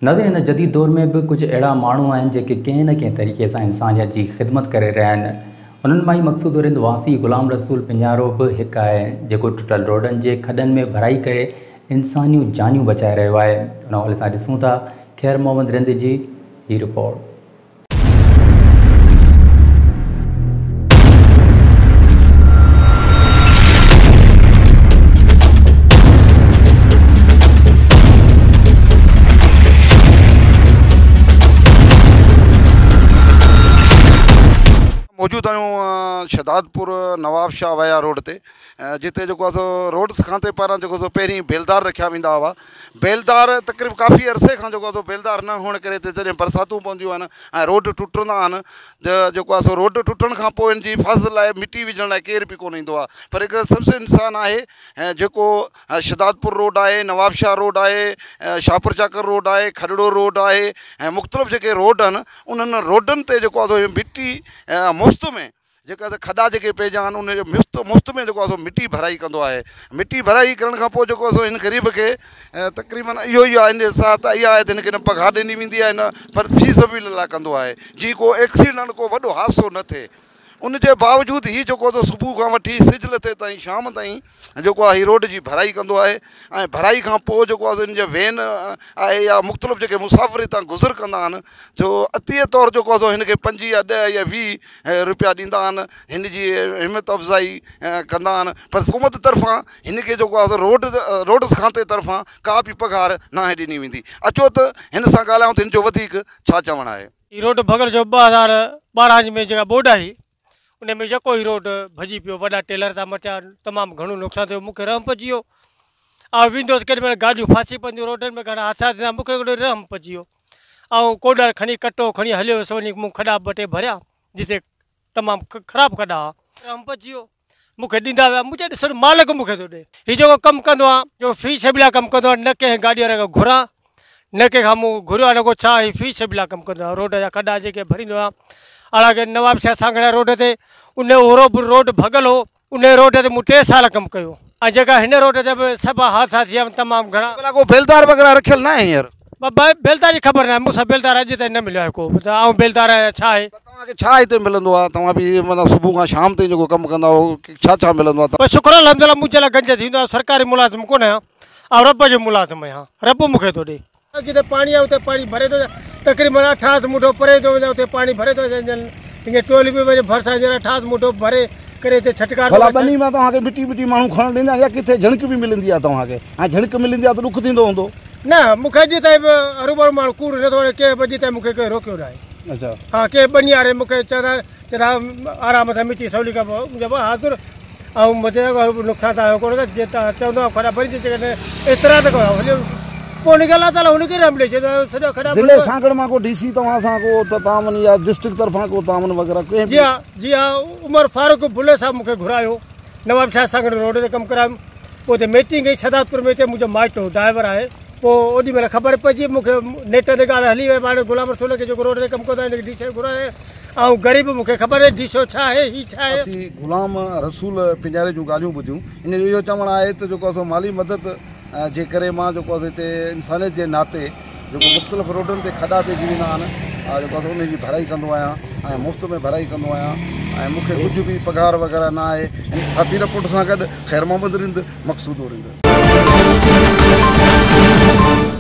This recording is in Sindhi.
ناظرين هن جديد دور ۾ به ڪجهه اهڙا ماڻهو آهن جيڪي ڪنهن نه ڪنهن طريقي سان انسانيت جي خدمت ڪري رهيا آهن. انهن مان ئي مقصود رند واسي غلام رسول پڃارو به هڪ آهي جيڪو ٽٽل روڊن جي کڏن ۾ ڀرائي ڪري انسانيون جانيون بچائي رهيو آهي. ان حوالي سان ڏسون ٿا خير محمد رند جي هي رپورٽ. موجود آهيون شھدادپور نوابشاهه وايا روڊ تي جتي جيڪو آهي سو روڊس کاتي پاران جيڪو سو پهرين بيلدار رکيا ويندا هئا بيلدار تقريب ڪافي عرصي کان جيڪو آهي سو بيلدار نه هئڻ ڪري هتي جڏهن برساتون پونديون آهن ۽ روڊ ٽٽندا آهن ته جيڪو آهي سو روڊ ٽٽڻ کان پوء ان جي حفاظت لاء مٽي وجهڻ لاء ڪير به ڪونه ايندو آهي پر هڪ سبز انسان آهي جيڪو شھدادپور روڊ آهي نوابشاهه روڊ آهي شاهپور چاڪر روڊ آهي کڏڙو روڊ آهي ۽ مختلف جيڪي روڊ آهن انهن روڊن تي جيڪو آهي سو مٽي مفت ۾ جيڪا سا کڏا جيڪي پئجا آهن ان جو مفت مفت ۾ جيڪو آهي سو مٽي ڀرائي ڪندو آهي مٽي ڀرائي ڪرڻ کان پوء جيڪو آهي سو هن غريب کي تقريبن اهو ئي آهي هن جي ساٿ اها آهي ته هن کي نه پگهار ڏني ويندي آهي نه پر في سبيل الله ڪندو آهي جي ڪو ايڪسيڊنٽ ڪو وڏو حادثو نه ٿئي ان جي باوجود هي جيڪو آهي سو صبح کان وٺي سج لٿي تائين شام تائين جيڪو آهي هي روڊ جي ڀرائي ڪندو آهي ۽ ڀرائي کان پوء جيڪو آهي ان جي وين آهي يا مختلف جيڪي مسافر هتان گذر ڪندا آهن جو عطيي طور جيڪو آهي سو هن کي پنج يا ڏهه يا 20 روپيا ڏيندا آهن هن جي همت افزائي ڪندا آهن پر حڪومت طرفان هن کي جيڪو آهي سو روڊ روڊس کاتي طرفان ڪا به پگهار ناهي ڏني ويندي اچو ته هن سان ڳالهايون ته هن جو وڌيڪ ڇا چوڻ آهي. هي روڊ ڀڳل جو 2012 ۾ جيڪا ٻوڏ آئي ان ۾ يڪو ئي روڊ ڀڄي پيو، وڏا ٽيلر ٿا مٽيا، تمام گهڻو نقصان ٿيو، مون کي رحم پئجي ويو، آئون ويندو هوس ڪيڏي مهل گاڏيون ڦاسي پونديون روڊن ۾ گهڻا حادثا ٿيندا، مون کي هڪڙو رحم پئجي ويو، آئون ڪوڏر کڻي ڪٽو کڻي هليو ويس وڃي مون کڏا ٻه ٽي ڀريا جتي تمام خراب کڏا هئا، رحم پئجي ويو، مون کي ڏيندا ويا، مون چيو ڏس مالڪ مون کي ٿو ڏي، هي جيڪو ڪم ڪندو آهيان جو في سبيل الله ڪم ڪندو آهيان نه ڪنهن گاڏي واري کان گهران نه ڪنهن کان مون گهريو آهي نه ڪو ڇا هي في سبيل الله ڪم ڪندو آهيان روڊ جا کڏا جيڪي ڀريندو آهيان حالانڪه نواب شاهه سانگهڙ روڊ تي ان اهو به روڊ ڀڳل هو ان روڊ تي مون ٽي سال ڪم ڪيو ۽ جيڪا هن روڊ تي به سڀ حادثا ٿيا آهن تمام گهڻا. ڀلا ڪو بيلدار وغيره رکيل ناهي هينئر؟ بابا بيلدار جي خبر ناهي مون سان بيلدار اڄ تائين نه مليو آهي ڪو به ته آئون بيلدار آهيان ڇا آهي. توهان کي ڇا هتي ملندو آهي توهان به معنيٰ صبح کان شام تائين جيڪو ڪم ڪندا آهيو ڇا ڇا ملندو آهي. بس شڪر الحمدلله مون جي لاء گنج ٿيندو آهي سرڪاري ملازم ڪونه آهيان آئون رب جو ملازم آهيان رب مون کي ٿو ڏي. جتي پاڻي آهي اتي پاڻي ڀري ٿو تقريبن اٺاس موٺو پري ٿو وڃان اتي پاڻي ڀري ٿو اچان هينئر ٽولي به وڃي ڀرسان هينئر اٺاس موٺو ڀري ڪري هتي ڇٽڪارو ڀلا ٻني مان توهان کي مٽي وٽي ماڻهو کڻڻ ڏيندا آهن يا ڪٿي جهڻڪ به ملندي آهي توهان کي ۽ جهڻڪ ملندي آهي ته ڏک ٿيندو هوندو. نه مون کي اڄ تائين به هروڀرو ماڻهو ڪوڙ نٿو هڻي ڪنهن به اڄ تائين مون کي ڪنهن روڪيو ناهي. اڇا. ها ڪنهن ٻني واري مون کي چوندا چوندا آرام سان مٽي سولي ڪر مون چيو حاضر آئون مون چيو هروڀرو نقصان توهان جو ڪونه ڪندس جي توهان چوندؤ کڏا ڀري ڏيو جيڪڏهن اعتراض ڪيو هليو پوء هن کي الله تعالي هن کي رحم ڏئي ڇڏيو سڄو کڏا ضلعي سانگهڙ مان ڪو ڊي سي توهان سان ڪو تعاون يا ڊسٽرڪٽ طرفان ڪو تعاون وغيره ڪنهن جي ها جي ها عمر فاروق بلي صاحب مون کي گهرايو نواب شاهه سانگهڙ روڊ تي ڪم ڪرايم پوء اتي ميٽنگ ڪئي شهدادپور ۾ اتي منهنجو مائٽ هو ڊرائيور آهي پوء اوڏي مهل خبر پئجي مون کي نيٽ تي ڳالهه هلي وئي هاڻي غلام رسول کي جيڪو روڊ تي ڪم ڪندو آهي ان کي ڊي سي گهرايو آئون غريب مون کي خبر ناهي ڊي سي ڇا آهي هي ڇا آهي. اسين غلام رسول پنجاري جون ڳالهيون ٻڌيون ان جو اهو چوڻ آهي ته جيڪو سو مالي مدد جي ڪري مان جيڪو سو هتي انسانيت جي ناتي جيڪو مختلف روڊن تي کڏا پئجي ويندا آهن جيڪو سو انهي جي ڀرائي ڪندو آهيان ۽ مفت ۾ ڀرائي ڪندو آهيان ۽ مون کي ڪجهه به پگهار وغيره نه آهي. ساٿي رپورٽ سان گڏ خير محمد رند، مقصودو رند.